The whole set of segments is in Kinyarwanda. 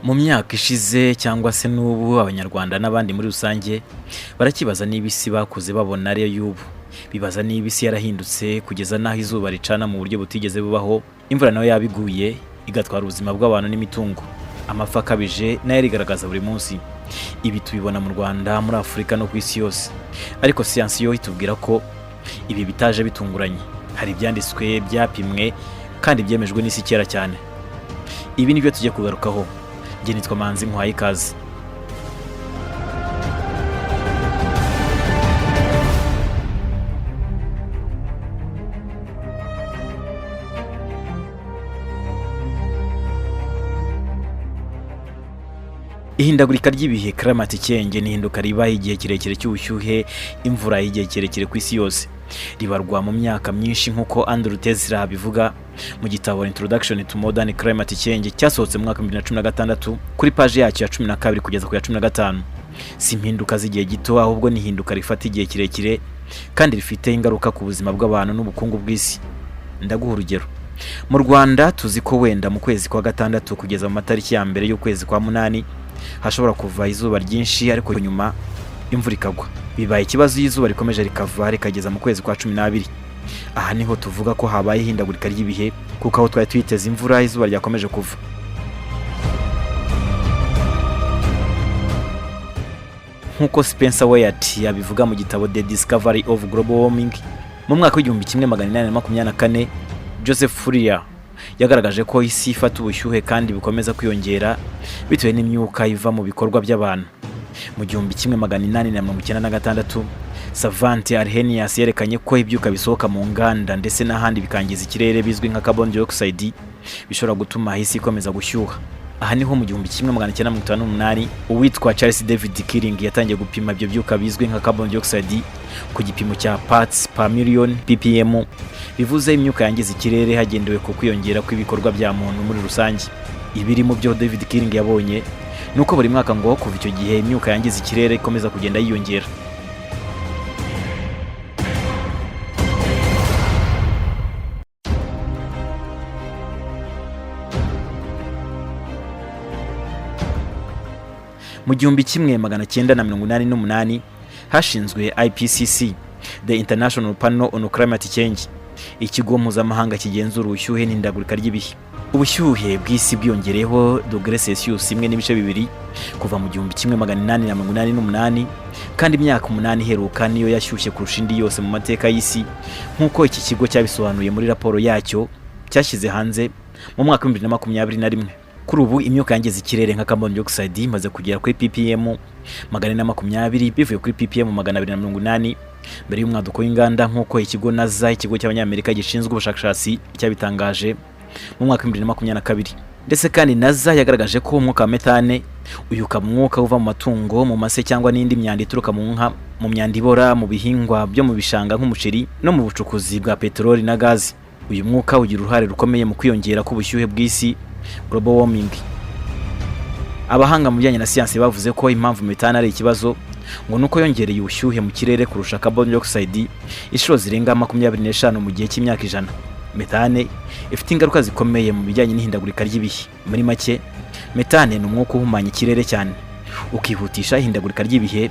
Mu myaka ishize cyangwa se n'ubu, Abanyarwanda n'abandi muri rusange barakibaza niba isi bakuze babona ariyo y'ubu. Bibaza niba isi yarahindutse kugeza n'aho izuba ricana mu buryo butigeze bubaho, imvura nayo yaba iguye igatwara ubuzima bw'abantu n'imitungo, amapfa akabije nayo arigaragaza buri munsi. Ibi tubibona mu Rwanda, muri Afurika no ku isi yose. Ariko siyansi yo itubwira ko ibi bitaje bitunguranye. Hari ibyanditswe, byapimwe kandi byemejwe n'isi kera cyane. Ibi nibyo tugiye kugarukaho. Njye nitwa Manzi, nkuhaye ikaze. Ihindagurika ry'ibihe, climate change, ni ihinduka ribaho igihe kirekire cy'ubushyuhe, imvura y'igihe kirekire ku isi yose, ribarwa mu myaka myinshi, nk'uko Andrew Tezra abivuga mu gitabo Introduction to Modern Climate Change cyasohotse mu mwaka wa 2016, kuri paji yacyo ya 12 kugeza ku ya 15. Si impinduka z'igihe gito, ahubwo ni ihinduka rifata igihe kirekire kandi rifite ingaruka ku buzima bw'abantu n'ubukungu bw'isi. Ndaguha urugero. Mu Rwanda tuzi ko wenda mu kwezi kwa gatandatu kugeza mu matariki ya mbere y'ukwezi kwa munani hashobora kuva izuba ryinshi, ariko nyuma imvura ikagwa. Bibaye ikibazo iyo izuba rikomeje rikava rikageza mu kwezi kwa 12. Aha niho tuvuga ko habaye ihindagurika ry'ibihe, kuko aho twari twiteze imvura, izuba ryakomeje kuva. Nk'uko Spencer Wyatt yabivuga mu gitabo The Discovery of Global Warming, mu mwaka w'1824, Joseph Fourier yagaragaje ko isi ifata ubushyuhe kandi bukomeza kwiyongera bitewe n'imyuka iva mu bikorwa by'abantu. Mu 1896, Svante Arrhenius yerekanye ko ibyuka bisohoka mu nganda ndetse n'ahandi bikangiza ikirere, bizwi nka carbon dioxide, bishobora gutuma isi ikomeza gushyuha. Aha niho mu 1958 uwitwa Charles David Keeling yatangiye gupima ibyo byuka bizwi nka carbon dioxide ku gipimo cya parts per million, ppm, bivuze imyuka yangiza ikirere hagendewe ku kwiyongera kw'ibikorwa bya muntu muri rusange. Ibiri mu byo David Keeling yabonye ni uko buri mwaka ngo kuva icyo gihe imyuka yangiza ikirere ikomeza kugenda yiyongera. Mu 1988 hashinzwe IPCC, the International Panel on Climate Change, ikigo mpuzamahanga kigenzura ubushyuhe n'ihindagurika ry'ibihe. Ubushyuhe bw'isi bwiyongereyeho dogere Celsius 1.2 kuva mu 1888, kandi imyaka 8 iheruka niyo yashyushye kurusha indi yose mu mateka y'isi, nk'uko iki kigo cyabisobanuye muri raporo yacyo cyashyize hanze mu mwaka wa 2021. Kuri ubu imyuka yangiza ikirere nka carbon dioxide imaze kugera kuri ppm 420, bivuye kuri ppm 280 mbere y'umwaduko w'inganda, nk'uko ikigo NASA, ikigo cy'Abanyamerika gishinzwe ubushakashatsi, cyabitangaje mu mwaka wa 2022. Ndetse kandi NASA yagaragaje ko umwuka wa methane, uyu ukaba umwuka uva mu matungo, mu mase cyangwa n'indi myanda ituruka mu nka, mu myanda ibora mu bihingwa byo mu bishanga nk'umuceri, no mu bucukuzi bwa peteroli na gazi, uyu mwuka ugira uruhare rukomeye mu kwiyongera k'ubushyuhe bw'isi, global warming. Abahanga mu bijyanye na siyansi bavuze ko impamvu methane ari ikibazo ngo nuko yongereye ubushyuhe mu kirere kurusha carbon dioxide inshuro zirenga 25 mu gihe cy'imyaka 100. Methane ifite ingaruka zikomeye mu bijyanye n'ihindagurika ry'ibihe. Muri make, methane ni umwuka uhumanya ikirere cyane, ukihutisha ihindagurika ry'ibihe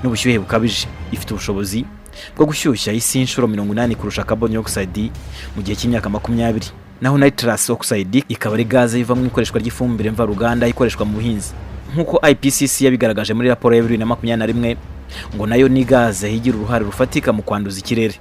n'ubushyuhe bukabije. Ifite ubushobozi bwo gushyushya isi inshuro 80 kurusha carbon dioxide mu gihe cy'imyaka 20. Naho nitrous oxide ikaba ari gaze iva mu ikoreshwa ry'ifumbire mvaruganda ikoreshwa mu buhinzi, nk'uko IPCC yabigaragaje muri raporo ya 2021, ngo nayo ni gaze igira uruhare rufatika mu kwanduza ikirere.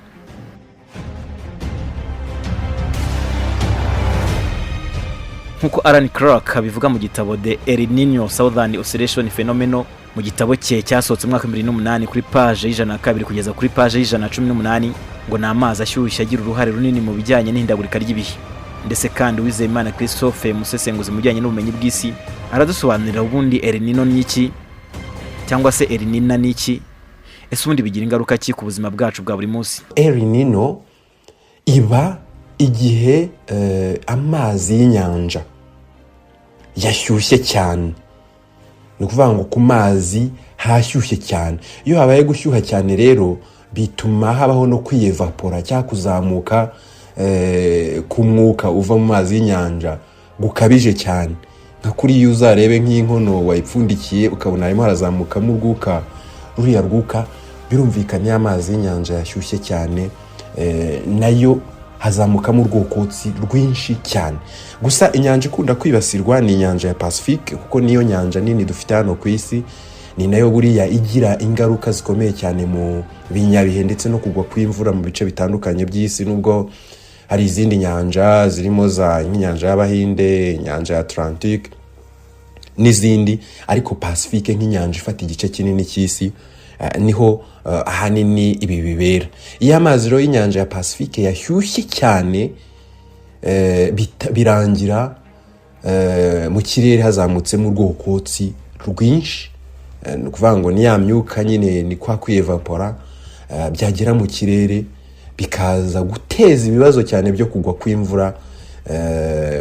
Nk'uko Alan Clark abivuga mu gitabo The El Nino Southern Oscillation Phenomenon, mu gitabo cye cyasohotse mu mwaka wa 2008, kuri paje ya 102 kugeza kuri paje ya 118, ngo ni amazi ashyushye agira uruhare runini mu bijyanye n'ihindagurika ry'ibihe. Ndetse kandi Uwizeyimana Christophe, umusesenguzi mu bijyanye n'ubumenyi bw'isi, aradusobanurira ubundi El Nino ni iki, cyangwa se El Nina ni iki? Ese ubundi bigira ingaruka ki ku buzima bwacu bwa buri munsi? El Nino iba igihe amazi y'inyanja yashyushye cyane. Ni ukuvuga ngo ku mazi hashyushye cyane. Iyo habaye gushyuha cyane rero, bituma habaho no kwiyevapora cyangwa kuzamuka k'umwuka uva mu mazi y'inyanja gukabije cyane. Nka kuriya uzarebe nk'inkono wayipfundikiye, ukabona harimo harazamukamo urwuka. Ruriya rwuka, birumvikana, iyo amazi y'inyanja yashyushye cyane, nayo hazamukamo urwokotsi rwinshi cyane. Gusa inyanja ikunda kwibasirwa ni inyanja ya Pacifique, kuko niyo nyanja nini dufite hano ku isi. Ni nayo buriya igira ingaruka zikomeye cyane mu binyabihe ndetse no kugwa kw'imvura mu bice bitandukanye by'isi, nubwo hari izindi nyanja zirimo za nk'inyanja y'Abahinde, inyanja ya Atlantique n'izindi, ariko Pacifique nk'inyanja ifata igice kinini cy'isi, niho ahanini ibi bibera. Iyo amazi rero y'inyanja ya Pacifique yashyushye cyane, birangira mu kirere hazamutsemo urwokotsi rwinshi. Ni ukuvuga ngo ni ya myuka nyine, ni kwa kwiyevapora, byagera mu kirere bikaza guteza ibibazo cyane byo kugwa kw'imvura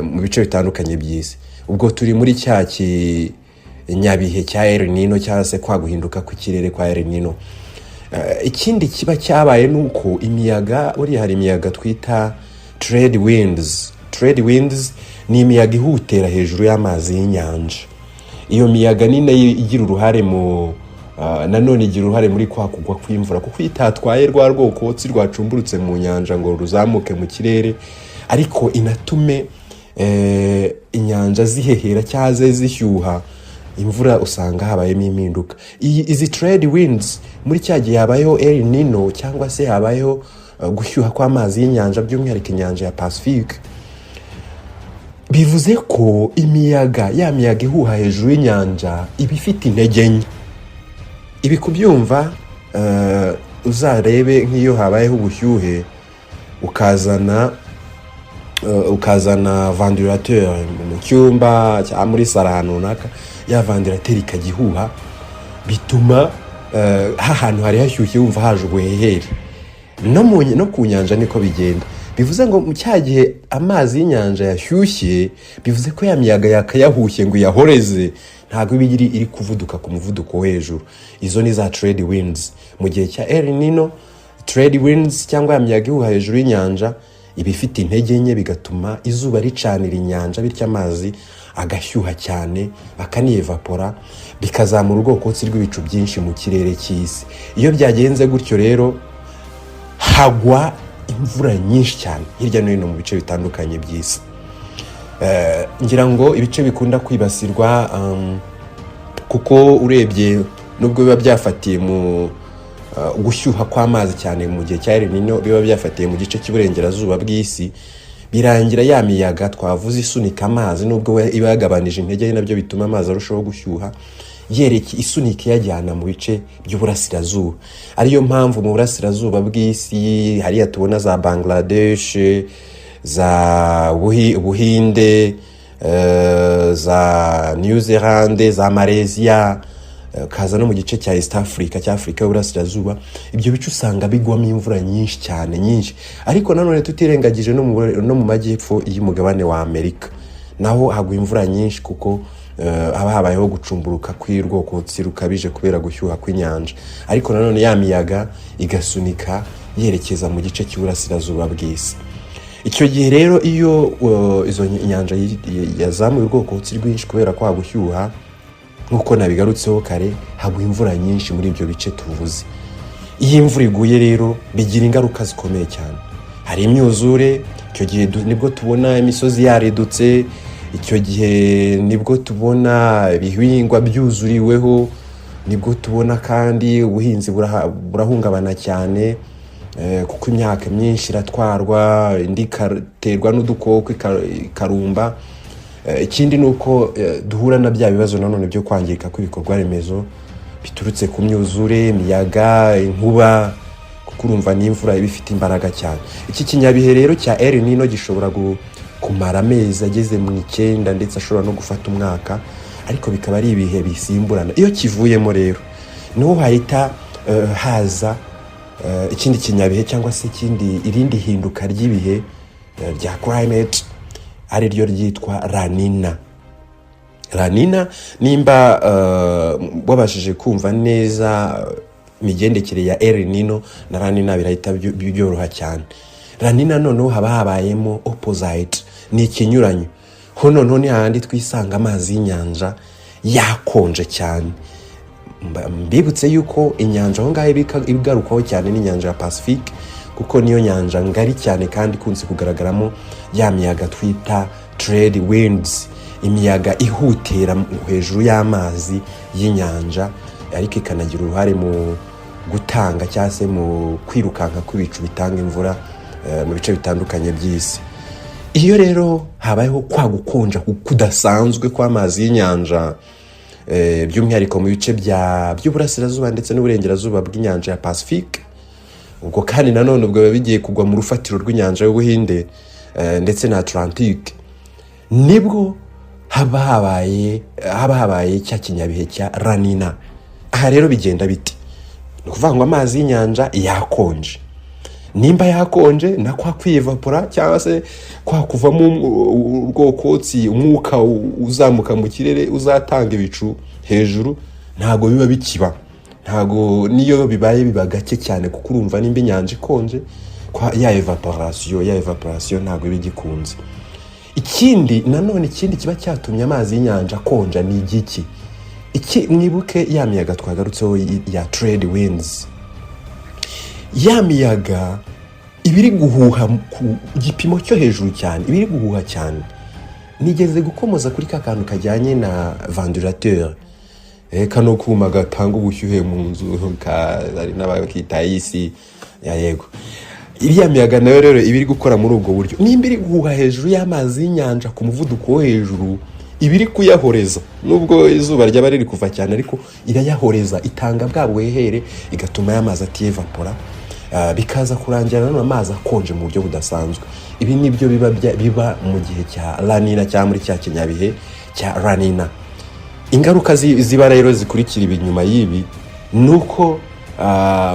mu bice bitandukanye by'isi. Ubwo turi muri cya kinyabihe cya El Nino, cyangwa se kwa guhinduka kw'ikirere kwa El Nino. Ikindi kiba cyabaye ni uko imiyaga, buriya hari imiyaga twita trade winds. Trade winds ni imiyaga ihutera hejuru y'amazi y'inyanja. Iyo miyaga ni nayo igira uruhare mu nanone igira uruhare muri kwa kugwa kw'imvura, kuko iyo itatwaye rwa rwokotsi rwacumburutse mu nyanja ngo ruzamuke mu kirere, ariko inatume inyanja zihehera cyangwa se zishyuha, imvura usanga habayemo impinduka. Izi trade winds, muri cya gihe habayeho El Nino cyangwa se habayeho gushyuha kw'amazi y'inyanja, by'umwihariko inyanja ya Pacifique, bivuze ko imiyaga, ya miyaga ihuha hejuru y'inyanja, iba ifite intege nke. Ibi kubyumva, uzarebe nk'iyo habayeho ubushyuhe, ukazana ventilateur mu cyumba cyangwa muri salo ahantu runaka, ya ventilateur ikajya ihuha, bituma hahantu hari hashyushye wumva haje ubuhehere. No ku nyanja niko bigenda. Bivuze ngo mu cya gihe amazi y'inyanja yashyushye, bivuze ko ya miyaga yakayahushye ngo iyahoreze ntabwo iba iri kuvuduka ku muvuduko wo hejuru. Izo ni za trade winds. Mu gihe cya El Nino, trade winds cyangwa ya miyaga ihuha hejuru y'inyanja iba ifite intege nke, bigatuma izuba ricanira inyanja, bityo amazi agashyuha cyane, akaniyevapora, bikazamura urwokotsi rw'ibicu byinshi mu kirere cy'isi. Iyo byagenze gutyo rero, hagwa imvura nyinshi cyane hirya no hino mu bice bitandukanye by'isi. Ngira ngo ibice bikunda kwibasirwa, kuko urebye nubwo biba byafatiye mu gushyuha kw'amazi cyane mu gihe cya El Nino, biba byafatiye mu gice cy'iburengerazuba bw'isi, birangira ya miyaga twavuze isunika amazi, nubwo iba yagabanije intege, ari nabyo bituma amazi arushaho gushyuha, yereke isunika iyajyana mu bice by'uburasirazuba. Ariyo mpamvu mu burasirazuba bw'isi hariya tubona za Bangladesh, za Buhinde, za New Zealand, za Malaysia, kaza no mu gice cya East Africa, cya Afurika y'Uburasirazuba. Ibyo bice usanga bigwamo imvura nyinshi cyane, nyinshi. Ariko nanone tutirengagije no mu majyepfo y'umugabane wa Amerika, naho hagwa imvura nyinshi, kuko haba habayeho gucumburuka kw'urwokotsi rukabije kubera gushyuha kw'inyanja, ariko nanone ya miyaga igasunika yerekeza mu gice cy'uburasirazuba bw'isi. Icyo gihe rero, iyo izo inyanja yazamuye urwokotsi rwinshi kubera kwa gushyuha, nk'uko nabigarutseho kare, hagwa imvura nyinshi muri ibyo bice tuvuze. Iyo imvura iguye rero, bigira ingaruka zikomeye cyane. Hari imyuzure. Icyo gihe nibwo tubona imisozi yaridutse, icyo gihe nibwo tubona ibihingwa byuzuriweho, nibwo tubona kandi ubuhinzi burahungabana cyane, kuko imyaka myinshi iratwarwa, indi ikaterwa n'udukoko ikarumba. Ikindi ni uko duhura na bya bibazo nanone byo kwangirika kw'ibikorwa remezo biturutse ku myuzure, imiyaga, inkuba, kuko urumva n'imvura iba ifite imbaraga cyane. Iki kinyabihe rero cya El Nino gishobora kumara amezi ageze mu 9, ndetse ashobora no gufata umwaka, ariko bikaba ari ibihe bisimburana. Iyo kivuyemo rero, niho hahita haza ikindi kinyabihe cyangwa se ikindi, irindi hinduka ry'ibihe rya climate, ari ryo ryitwa La Nina. La Nina, nimba wabashije kumva neza imigendekere ya El Nino na La Nina, birahita byoroha cyane. La Nina noneho haba habayemo opposite, ni ikinyuranyo. Ho noneho ni hahandi twisanga amazi y'inyanja yakonje cyane. Mbibutse yuko inyanja aho ngaho igarukwaho cyane n'inyanja ya Pacifique, kuko niyo nyanja ngari cyane kandi ikunze kugaragaramo ya miyaga twita trade winds, imiyaga ihutera hejuru y'amazi y'inyanja, ariko ikanagira uruhare mu gutanga cyangwa se mu kwirukanka kw'ibicu bitanga imvura mu bice bitandukanye by'isi. Iyo rero habayeho kwa gukonja kudasanzwe kw'amazi y'inyanja, by'umwihariko mu bice by'uburasirazuba ndetse n'uburengerazuba bw'inyanja ya Pacifique, ubwo kandi nanone ubwo biba bigiye kugwa mu rufatiro rw'inyanja y'Ubuhinde ndetse na Atlantique, nibwo haba habaye cya kinyabihe cya La Nina. Aha rero bigenda biti? Ni ukuvuga ngo amazi y'inyanja yakonje. Nimba yakonje, na kwa kwiyevapora cyangwa se kwa kuvamo urwokotsi, umwuka uzamuka mu kirere uzatanga ibicu hejuru, ntabwo biba bikiba. Ntabwo, niyo bibaye biba gake cyane, kuko urumva nimba inyanja ikonje, kwa ya evaporation ntabwo iba igikunze. Ikindi nanone, ikindi kiba cyatumye amazi y'inyanja akonja ni igiki? Iki, mwibuke ya miyaga twagarutseho ya trade winds. Ya miyaga iba iri guhuha ku gipimo cyo hejuru cyane, iba iri guhuha cyane. Nigeze gukomoza kuri ka kantu kajyanye na ventilateur, kano kuma gatanga ubushyuhe mu nzu, hari n'abakita isi ya yego. Iriya miyaga nayo rero iba iri gukora muri ubwo buryo. Nimba iri guhuha hejuru y'amazi y'inyanja ku muvuduko wo hejuru, iba iri kuyahoreza. Nubwo izuba ryaba riri kuva cyane, ariko irayahoreza, itanga bwa buhehere, igatuma aya mazi atiyevapora. Bikaza kurangira nanone amazi akonje mu buryo budasanzwe. Ibi nibyo biba mu gihe cya La Nina cyangwa muri cya kinyabihe cya La Nina. Ingaruka ziba rero zikurikira ibi nyuma y'ibi ni uko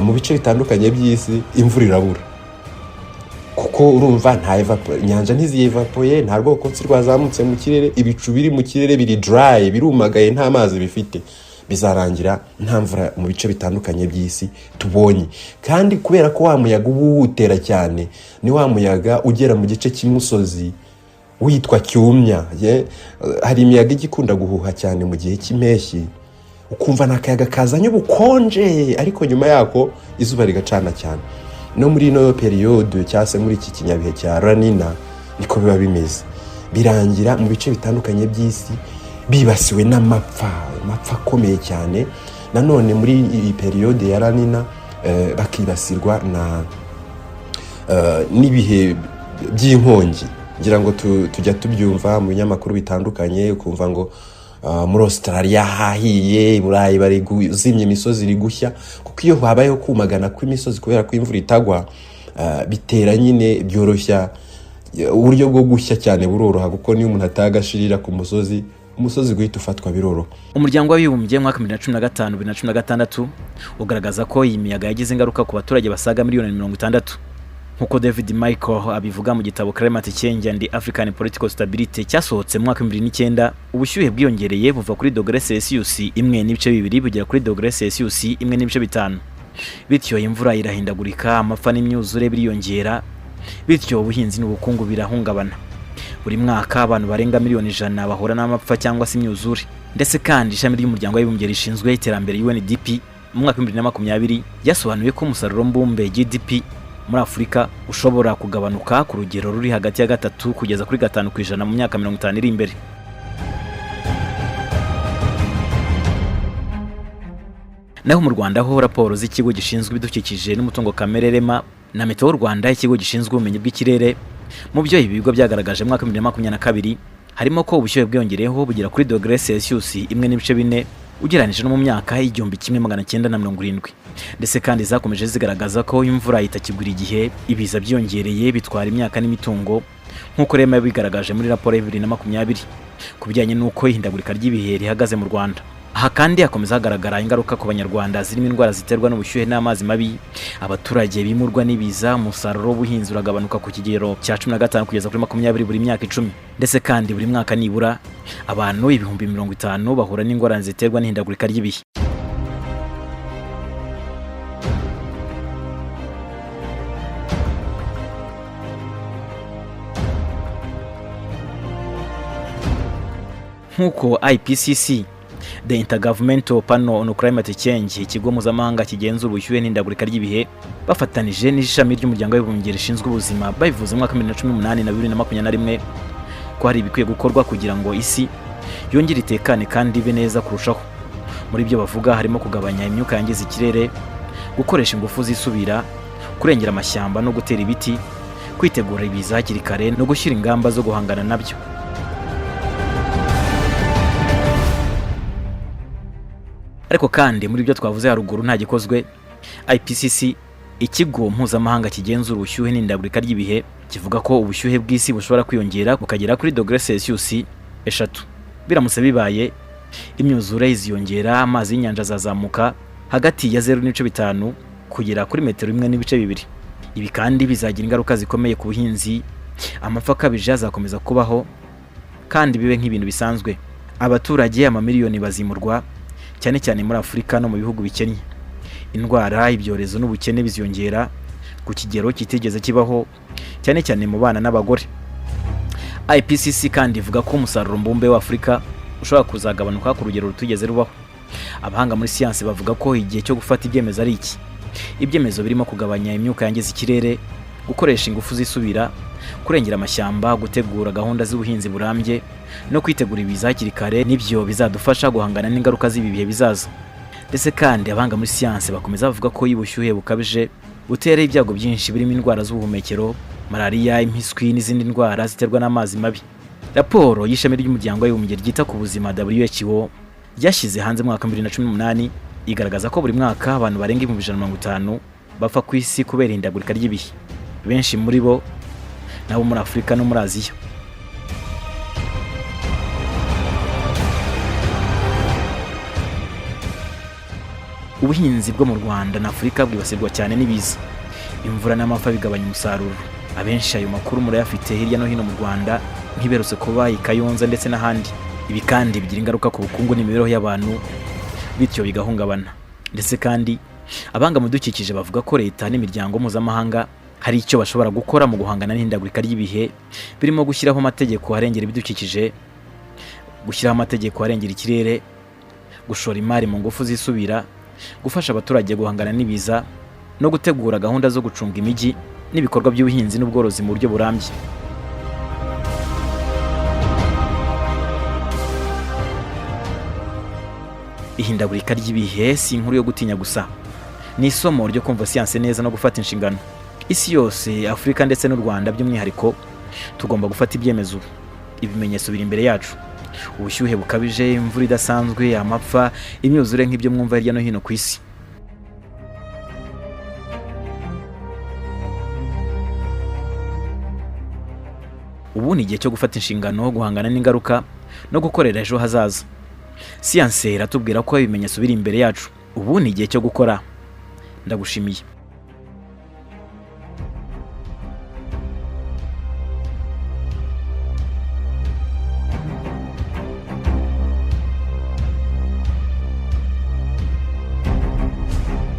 mu bice bitandukanye by'isi imvura irabura, kuko urumva nta inyanja ntiziyevapoye, nta rwokotsi rwazamutse mu kirere, ibicu biri mu kirere biri dry, birumagaye, nta mazi bifite. Bizarangira nta mvura mu bice bitandukanye by'isi tubonye. Kandi kubera ko wa muyaga uba uwutera cyane, ni wa muyaga ugera mu gice cy'imusozi witwa cyumya. Hari imiyaga ijya ikunda guhuha cyane mu gihe cy'impeshyi, ukumva ni akayaga kazanye ubukonje, ariko nyuma yako izuba rigacana cyane. No muri ino période cyangwa se muri iki kinyabihe cya La Nina niko biba bimeze. Birangira mu bice bitandukanye by'isi bibasiwe n'amapfa, amapfa akomeye cyane. Nanone muri iyi période ya La Nina bakibasirwa na n'ibihe by'inkongi. Ngira ngo tujya tubyumva mu binyamakuru bitandukanye, ukumva ngo muri Australia hahiye, i Burayi bari kuzimya imisozi iri gushya, kuko iyo habayeho kumagana kw'imisozi kubera ko imvura itagwa, bitera nyine, byoroshya uburyo bwo gushya cyane, buroroha, kuko niyo umuntu atagashirira ku musozi, umusozi guhita ufatwa biroroha. Umuryango w'Abibumbye mu mwaka 2015, 2016 ugaragaza ko iyi miyaga yagize ingaruka ku baturage basaga miliyoni 60, nk'uko David Michael abivuga mu gitabo Climate Change and African Political Stability cyasohotse mu mwaka 2009. Ubushyuhe bwiyongereye buva kuri dogere Celsius 1.2 bugera kuri dogere Celsius 1.5, bityo imvura irahindagurika, amapfa n'imyuzure biriyongera, bityo ubuhinzi n'ubukungu birahungabana. Buri mwaka abantu barenga miliyoni 100 bahura n'amapfa cyangwa se imyuzure. Ndetse kandi ishami ry'Umuryango w'Abibumbye rishinzwe iterambere, UNDP, mu mwaka wa 2020 ryasobanuye ko umusaruro mbumbe, GDP, muri Afurika ushobora kugabanuka ku rugero ruri hagati ya 3 kugeza kuri 5% mu myaka 50 iri imbere. Naho mu Rwanda ho, raporo z'ikigo gishinzwe ibidukikije n'umutungo kamere, REMA, na Meteo Rwanda, ikigo gishinzwe ubumenyi bw'ikirere, mu byo ibi bigo byagaragaje mu mwaka wa 2022 harimo ko ubushyuhe bwiyongereyeho bugera kuri dogere Celsius 1.4 ugereranyije no mu myaka y'1970. Ndetse kandi zakomeje zigaragaza ko imvura itakigura igihe, ibiza byiyongereye bitwara imyaka n'imitungo, nk'uko REMA yabigaragaje muri raporo ya 2020 ku bijyanye n'uko ihindagurika ry'ibihe rihagaze mu Rwanda. Aha kandi hakomeza hagaragara ingaruka ku Banyarwanda zirimo indwara ziterwa n'ubushyuhe n'amazi mabi, abaturage bimurwa n'ibiza, umusaruro w'ubuhinzi uragabanuka ku kigero cya 15 kugeza kuri 20 buri myaka 10. Ndetse kandi buri mwaka nibura abantu 50,000 bahura n'ingorane ziterwa n'ihindagurika ry'ibihe. Nk'uko IPCC, The Intergovernmental Panel on Climate Change, ikigo mpuzamahanga kigenzura ubushyuhe n'ihindagurika ry'ibihe, bafatanije n'ishami ry'Umuryango w'Abibumbye rishinzwe ubuzima, babivuze mu mwaka wa 2018 na 2021 ko hari ibikwiye gukorwa kugira ngo isi yongere itekane kandi ibe neza kurushaho. Muri byo bavuga harimo kugabanya imyuka yangiza ikirere, gukoresha ingufu zisubira, kurengera amashyamba no gutera ibiti, kwitegura ibiza hakiri kare no gushyira ingamba zo guhangana nabyo. Ariko kandi muri byo twavuze haruguru nta gikozwe, IPCC, ikigo mpuzamahanga kigenzura ubushyuhe n'ihindagurika ry'ibihe, kivuga ko ubushyuhe bw'isi bushobora kwiyongera bukagera kuri dogere Celsius 3. Biramutse bibaye, imyuzure iziyongera, amazi y'inyanja azazamuka hagati ya 0.5 kugera kuri metero 1.2. Ibi kandi bizagira ingaruka zikomeye ku buhinzi. Amapfa akabije azakomeza kubaho kandi bibe nk'ibintu bisanzwe. Abaturage amamiliyoni bazimurwa, cyane cyane muri Afurika no mu bihugu bikennye. Indwara, ibyorezo n'ubukene biziyongera ku kigero kitigeze kibaho, cyane cyane mu bana n'abagore. IPCC kandi ivuga ko umusaruro mbumbe wa Afurika ushobora kuzagabanuka ku rugero rutigeze rubaho. Abahanga muri siyansi bavuga ko igihe cyo gufata ibyemezo ari iki, ibyemezo birimo kugabanya imyuka yangiza ikirere, gukoresha ingufu zisubira, kurengera amashyamba, gutegura gahunda z'ubuhinzi burambye no kwitegura ibiza hakiri kare, nibyo bizadufasha guhangana n'ingaruka z'ibi bihe bizaza. Ndetse kandi abahanga muri siyansi bakomeza bavuga ko iyo ubushyuhe bukabije butera ibyago byinshi birimo indwara z'ubuhumekero, malariya, impiswi n'izindi ndwara ziterwa n'amazi mabi. Raporo y'ishami ry'Umuryango w'Abibumbye ryita ku buzima, WHO, ryashyize hanze mu mwaka wa 2018 igaragaza ko buri mwaka abantu barenga 150,000 bapfa ku isi kubera ihindagurika ry'ibihe. Benshi muri bo nabo muri Afurika no muri Aziya. Ubuhinzi bwo mu Rwanda na Afurika bwibasirwa cyane n'ibiza. Imvura n'amapfa bigabanya umusaruro. Abenshi ayo makuru murayafite hirya no hino mu Rwanda, nk'ibiherutse kuba i Kayonza ndetse n'ahandi. Ibi kandi bigira ingaruka ku bukungu n'imibereho y'abantu, bityo bigahungabana. Ndetse kandi abahanga mu bidukikije bavuga ko leta n'imiryango mpuzamahanga hari icyo bashobora gukora mu guhangana n'ihindagurika ry'ibihe, birimo gushyiraho amategeko arengera ibidukikije, gushyiraho amategeko arengera ikirere, gushora imari mu ngufu zisubira, gufasha abaturage guhangana n'ibiza no gutegura gahunda zo gucunga imijyi n'ibikorwa by'ubuhinzi n'ubworozi mu buryo burambye. Ihindagurika ry'ibihe si inkuru yo gutinya gusa, ni isomo ryo kumva siyanse neza no gufata inshingano. Isi yose, Afurika ndetse n'u Rwanda by'umwihariko, tugomba gufata ibyemezo ubu. Ibimenyetso biri imbere yacu: ubushyuhe bukabije, imvura idasanzwe, amapfa, imyuzure nk'ibyo mwumva hirya no hino ku isi. Ubu ni igihe cyo gufata inshingano, guhangana n'ingaruka no gukorera ejo hazaza. Siyanse iratubwira ko ibimenyetso biri imbere yacu. Ubu ni igihe cyo gukora. Ndagushimiye.